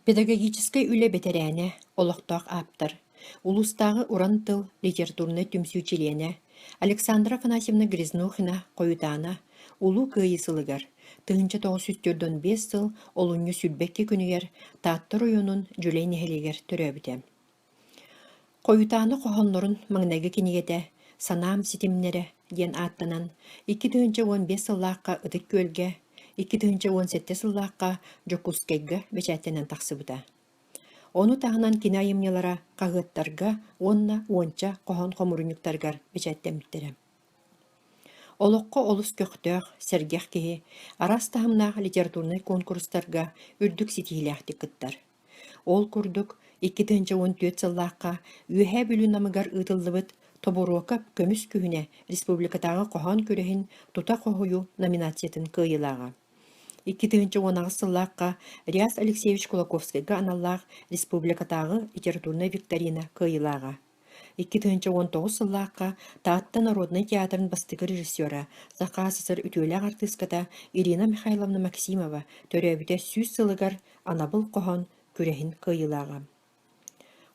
Педагогическай үлэ бэтэрээнэ, олохтоох ааптар, улуустааҕы Уран тыл литературнай түмсүү чилиэнэ Александра Афанасьевна Грязнухина-Хойутаана Улуу Кыайыы сылыгар, 1945 сыл олунньу 22 күнүгэр Таатта оройуонун Дьүлэй нэһилиэгэр төрөөбүтэ. Хойутаана хоһооннорун маҥнайгы кинигэтэ «Санаам ситимнэрэ» диэн ааттанан, 2015 сыллаахха Ытык Күөлгэ, 2017 сыллаахха Дьокуускайга бэчээттэнэн тахсыбыта. Ону таһынан кини айымньылара хаһыаттарга уонна уонча хоһоон хомуурунньуктарыгар бэчээттэммиттэрэ. Олоххо олус көхтөөх, сэргэх киһи араас таһымнаах литературнай куонкурустарга үрдүк ситиһиилээхтик кыттар. Ол курдук, 2014 сыллаахха Үөһээ Бүлүү Намыгар ыытыллыбыт Тобуруокап көмүс күһүнэ республикатааҕы хоһоон күрэһин тута хоһуйуу номинациятын кыайыылааҕа. 2018 сыллаахха Реас Алексеевич Кулаковскайга аналлаах республикатааҕы литературнай викторина кыайыылааҕа. 2019 сыллаахха Таатта народнай театрын бастакы режиссера, Саха СССР үтүөлээх артыыската Ирина Михайловна Максимова төрөөбүтэ 100 сылыгар анабыл хоһоон күрэһин кыайыылааҕа.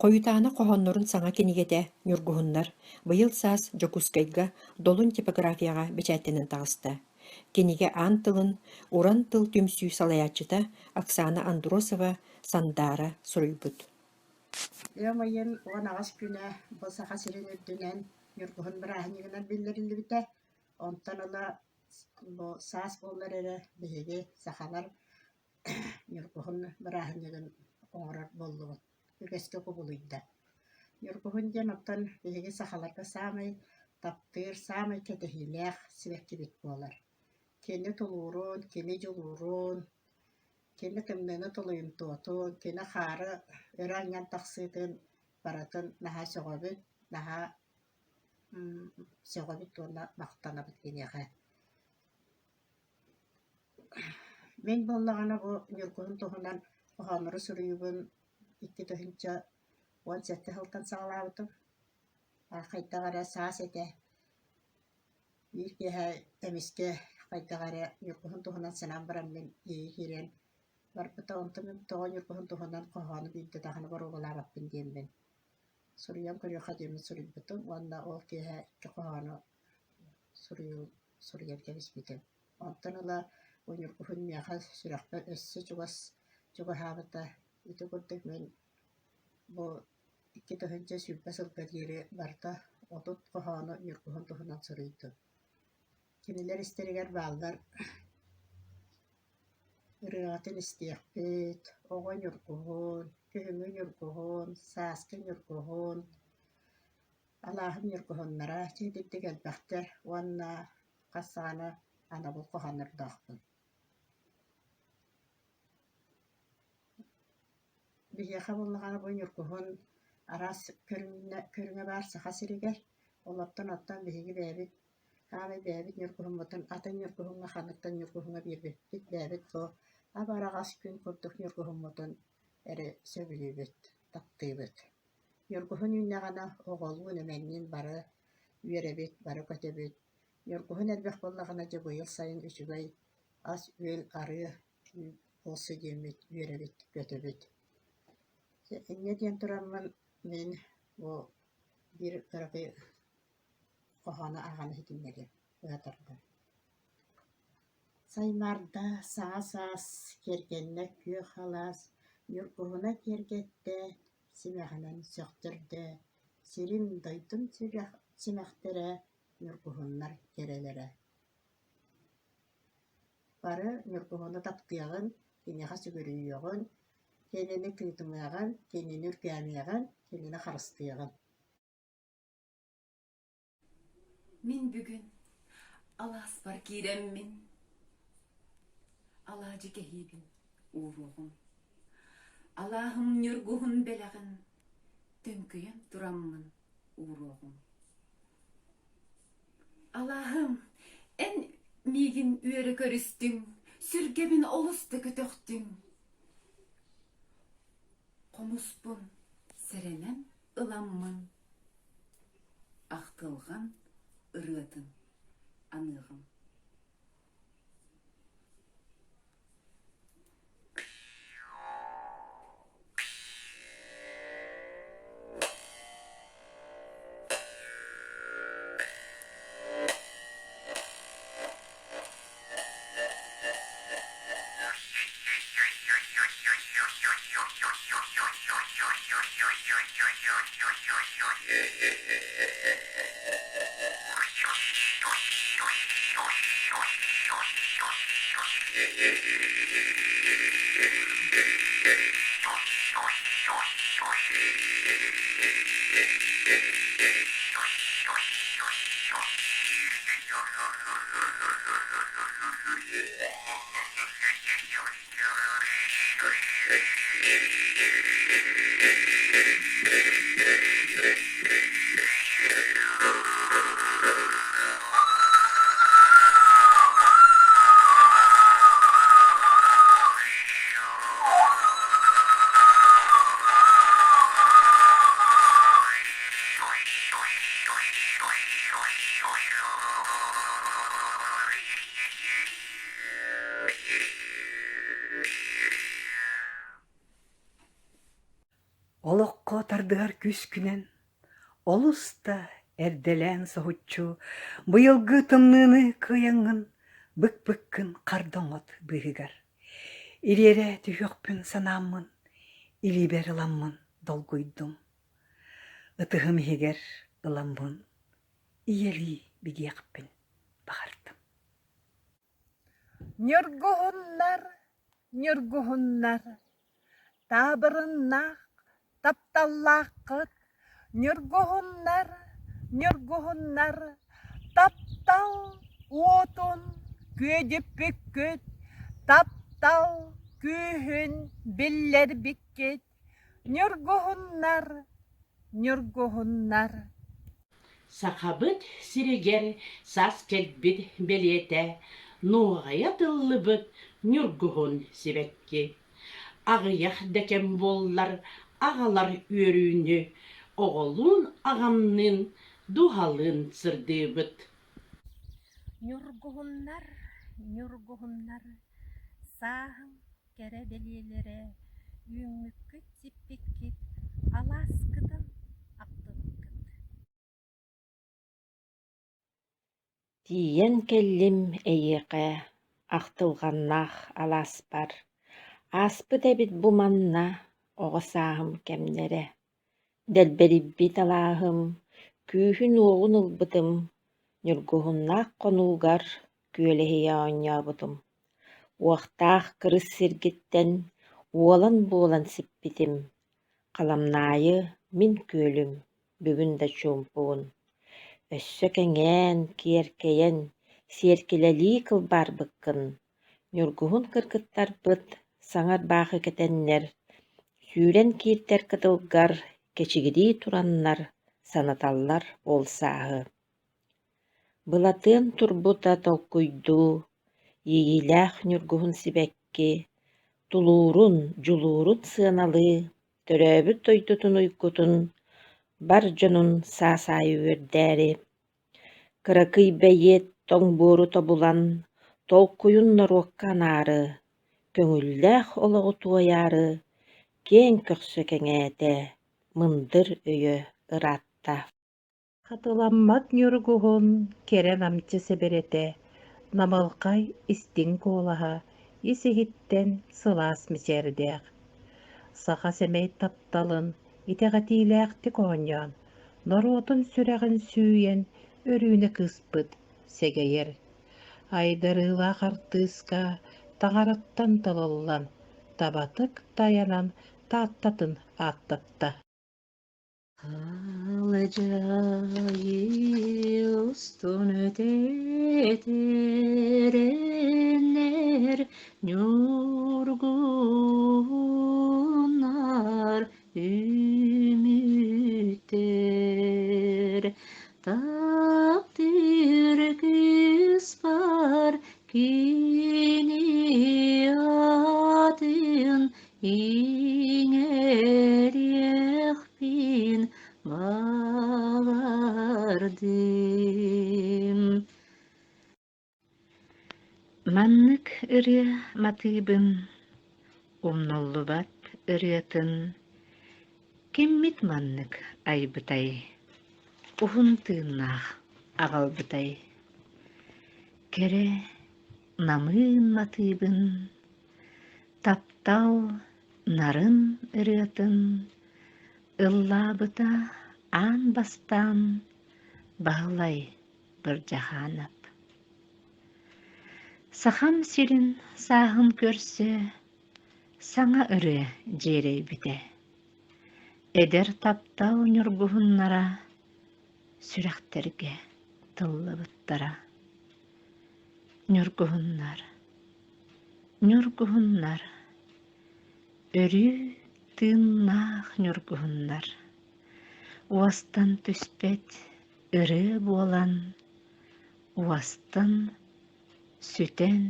Хойутаана хоһооннорун саҥа кинигэтэ «Ньургуһуннар» быйыл саас Дьокуускайга Долун типографияҕа бэчээттэнэн таҕыста. Кинигэ аан тылын Уран тыл түмсүү салайааччыта Оксана Андросова Сандаара суруйбут. Ыам ыйын 18 күнэ бу Саха сирин үрдүнэн Ньургуһун бырааһынньыгынан биллэриллибитэ. Онтон ыла бу саас буоллар эрэ биһиги сахалар Ньургуһун бырааһынньыгын оҥорор буоллубут, үгэскэ кубулуйда. Ньургуһун диэн оттон биһиги сахаларга саамай таптыыр, саамай кэтэһиилээх сибэккибит буолар. Кини тулуурун, кини дьулуурун, кини тымныыны тулуйумтуотун, кини хаары өрө анньан тахсыытын барытын наһаа сөҕөбүт, наһаа сөҕөбүт уонна махтанабыт киниэхэ. Мин буоллаҕына бу Ньургуһун туһунан хоһооннору суруйуубун 2017 сылтан саҕалаабытым. Хайдах эрэ саас этэ. Биир киэһэ эмискэ хайдах эрэ Ньургуһун туһунан санаан баран мин иэйии киирэн барбыта. Онтон мин тоҕо Ньургуһун туһунан хоһоону биирдэ даҕаны боруобалаабаппын диэммин суруйан көрүөххэ диэммин суруйбутум уонна ол киэһэ икки хоһоону суруйуу суруйан кэбиспитим. Онтон ыла бу Ньургуһун миэхэ сүрэхпэр өссө чугас чугаһаабыта. Ити курдук мин бу 2020 сылга диэри барыта 30 хоһоону Ньургуһун туһунан суруйдум. Кинилэр истэригэр бааллар ырыаҕытын истиэхпит, оҕо ньургуһун, күһүҥҥү ньургуһун, сааскы ньургуһун, алааһым ньургуһуннара чэйдирдик элбэхтэр уонна хас саҕана анабыл хоһооннордоохпун. Биһиэхэ буоллаҕына бу ньургуһун араас көрүҥнэ көрүҥэ баар Саха сиригэр. Олортон оттон биһиги бэйэбит Хаалай бэйэбит ньургуһуммутун атын ньургуһуҥҥа ханныктан ньургуһуҥҥа биэрбиппит бэйэбит бу ап-араҕас күн курдук ньургуһуммутун эрэ сөбүлүүбүт, таптыыбыт. Ньургуһун үүннэҕинэ оҕолуун, эмэнниин бары үөрэбит, бары көтөбүт. Ньургуһун элбэх буоллаҕына дьэ быйыл сайын үчүгэй ас-үөл, арыы буолсу диэммит үөрэбит, көтөбүт. Дьэ инньэ диэн тураммын мин бу биир кыракый хоһоону ааҕан иһитиннэриэм, быһа тардан. Саймаарда саҥа саас киэргэннэ күөх алаас, ньургуһуна киэргэттэ, симэҕинэн сөхтөрдө, сирим дойдум симэхтэрэ, ньургуһуннар кэрэлэрэ. Бары ньургуһуну таптыаҕын, киниэхэ сүгүрүйүөҕүн, кинини тыытымыаҕын, кинини үргээмиэҕин, кинини харыстыаҕын. Мин бүгүн алааспар киирэммин, алаадьы кэһиибин ууруоҕум. Алааһым ньургуһун бэлэҕин төҥкөйөн тураммын ууруоҕум. Алааһым, эн миигин үөрэ көрүстүҥ, сүргэбин олус да көтөхтүҥ. Хомуспун сэрэнэн ыламмын Ахтылҕан ырыатын аныаҕым. Олоххо тардыһар күүскүнэн олус да эрдэлээн соһуччу быйылгы тымныыны кыайаҥҥын быкпыккын хардоҥот быыһыгар ириэрэ түһүөхпүн санааммын илиибэр ыламмын долгуйдум ытыһым иһигэр ыламмын ийэлии бигиэхпин баҕардым Ньургуһуннар, ньургуһуннар, таабырыннаах, тапталлааххыт, ньургуһуннар, ньургуһуннар, таптал уотун күөдьүппүккүт, таптал күүһүн биллэрбиккит, ньургуһуннар, ньургуһуннар. Сахабыт сиригэр саас кэлбит бэлиэтэ нуоҕайа тыллыбыт ньургуһун сибэкки. Аҕыйах да кэм буоллар аҕалар үөрүүнү оҕолуун аҕамныын дууһалыын сырдыыбыт. Ньургуһуннар, ньургуһуннар, сааһым кэрэ бэлиэлэрэ үүммүккүт-сиппиккит, алааскытын ахтыбыккыт. Тиийэн кэллим эйиэхэ ахтылҕаннаах алааспар, ааспыт эбит бу манна оҕо сааһым кэмнэрэ. Дэлбэрийбит алааһым, күүһүн-уоҕун ылбытым, ньургуһуннаах хонуугар күөлэһийэ оонньообутум. Уохтаах кырыс сиргиттэн уолан буолан сиппитим, Халамнаайы мин күөлүм бүгүн да чуумпугун. Өссө кэҥээн, киэркэйэн, сиэркилэлии кылбаарбыккын, ньургуһун кыргыттарбыт саҥа ырбаахы кэтэннэр, сүүрэн кииртэр кытылгар кэчигирии тураннар санаталлар ол сааһы. Былатыан турбута толкуйдуу, иэйиилээх ньургуһун сибэкки, тулуурун, дьулуурун сыаналыы, төрөөбүт дойдутун уйгутун, бар дьонун саас аайы үөрдээри, кыракый бэйиэт тоҥ буору тобулан, толкуйун норуокка анаары, көҥүллээх олоҕу туойаары, киэҥ көхсө кэҥээтэ, мындыр өйө ыраатта. Хатыламмат ньургуһун кэрэ намчы сэбэрэтэ, намылхай истиҥ куолаһа ис-иһиттэн сылаас мичээрдээх. Саха сэмэй тапталын итэҕэтиилээхтик оонньоон, норуотун сүрэҕин сүүйэн Өрүүнэ кыыспыт сэгэйэр. Айдарыылаах артыыска таҥараттан талыллан, табатык тайанан Тааттатын ааттатта. Халдьаайы устун өтөтөрөннөр ньургуннар үүмүттэр. Таптыыр кыыс бар кини атын Иҥэриэхпин баҕардым Маннык ырыа матыыбын, умнуллубат ырыатын киммит маннык айбытай, уһун тыыннаах аҕалбытай? Кэрэ намыын матыыбын Таптал нарын ырыатын ыллаабыта аан бастаан Баһылай Бырдьахаанап. Сахам сирин сааһын көрсө саҥа ырыа дьиэрэйбитэ. Эдэр таптал ньургуһуннара сүрэхтэргэ тыллыбыттара. Ньургуһуннар, ньургуһуннар, өрүү тыыннаах ньургуһуннар, уостан түспэт ырыа буолан, уостан сүтэн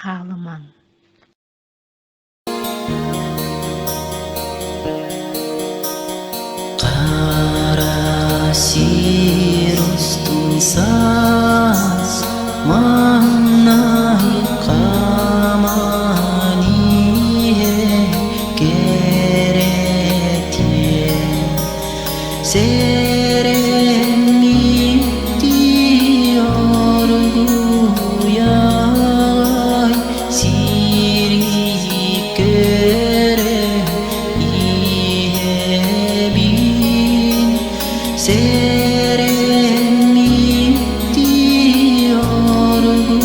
хаалымаҥ. Хара сир устун саас маҥнай хааман иһэр кэрэтиэн Сэрэммиттии оргуйай сири көрөн иһэбин Сэрэммиттии оргуйай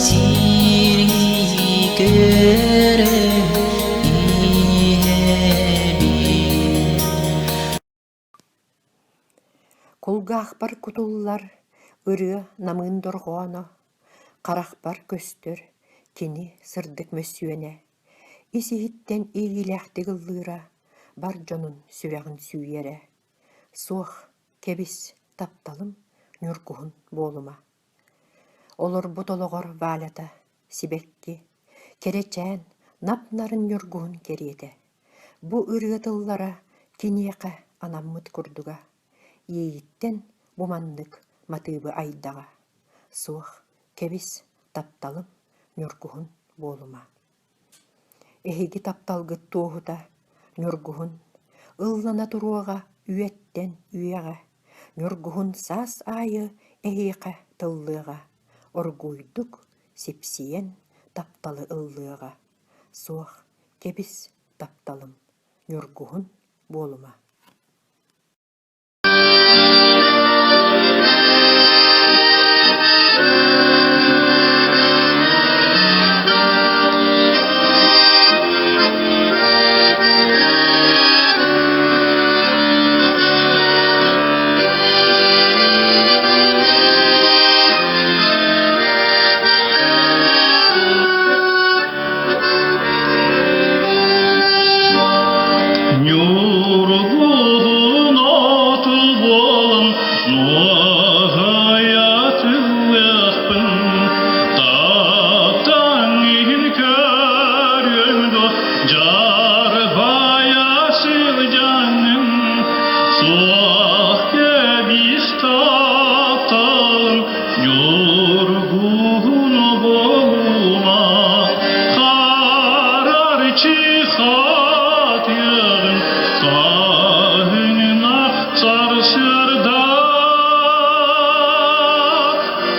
сири көрөн Кулгаахпар кутуллар ырыа намыын дорҕооно, харахпар көстөр кини сырдык мөссүөнэ, ис-иһиттэн иэйиилээхтик ыллыыра, бар дьонун сүрэҕин сүүйэрэ. Суох, кэбис, тапталым ньургуһун буолума. Олорбут олоҕор Валята сибэкки, кэрэчээн, нап-нарын ньургуһун кэриэтэ. Бу ырыа тыллара киниэхэ анаммыт курдуга. Иэйиттэн бу маннык матыыбы айдаҕа: «Суох, кэбис, тапталым, ньургуһун буолума» Эһиги тапталгыт туоһута, Ньургуһун, ыллана туруоҕа үйэттэн үйэҕэ, Ньургуһун саас аайы эһиэхэ тыллыаҕа, оргууйдук сипсийэн тапталы ыллыаҕа. Суох, кэбис, тапталым, Ньургуһун буолума. Ньургуһун оту буолан нуоһайа тыллыахпын таптаан иһин көрүөм дуо дьарбайа сылдьаҥҥын суох кэбис тапталым Ньургуһун буолума харарчы хатыаҕын хаһыҥна сарсыарда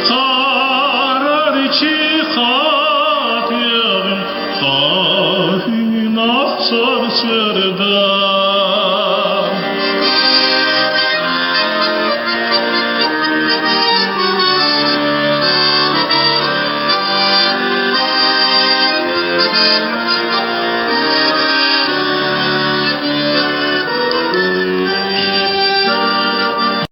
харарчы хатыаҕын хаһыҥна сарсыарда.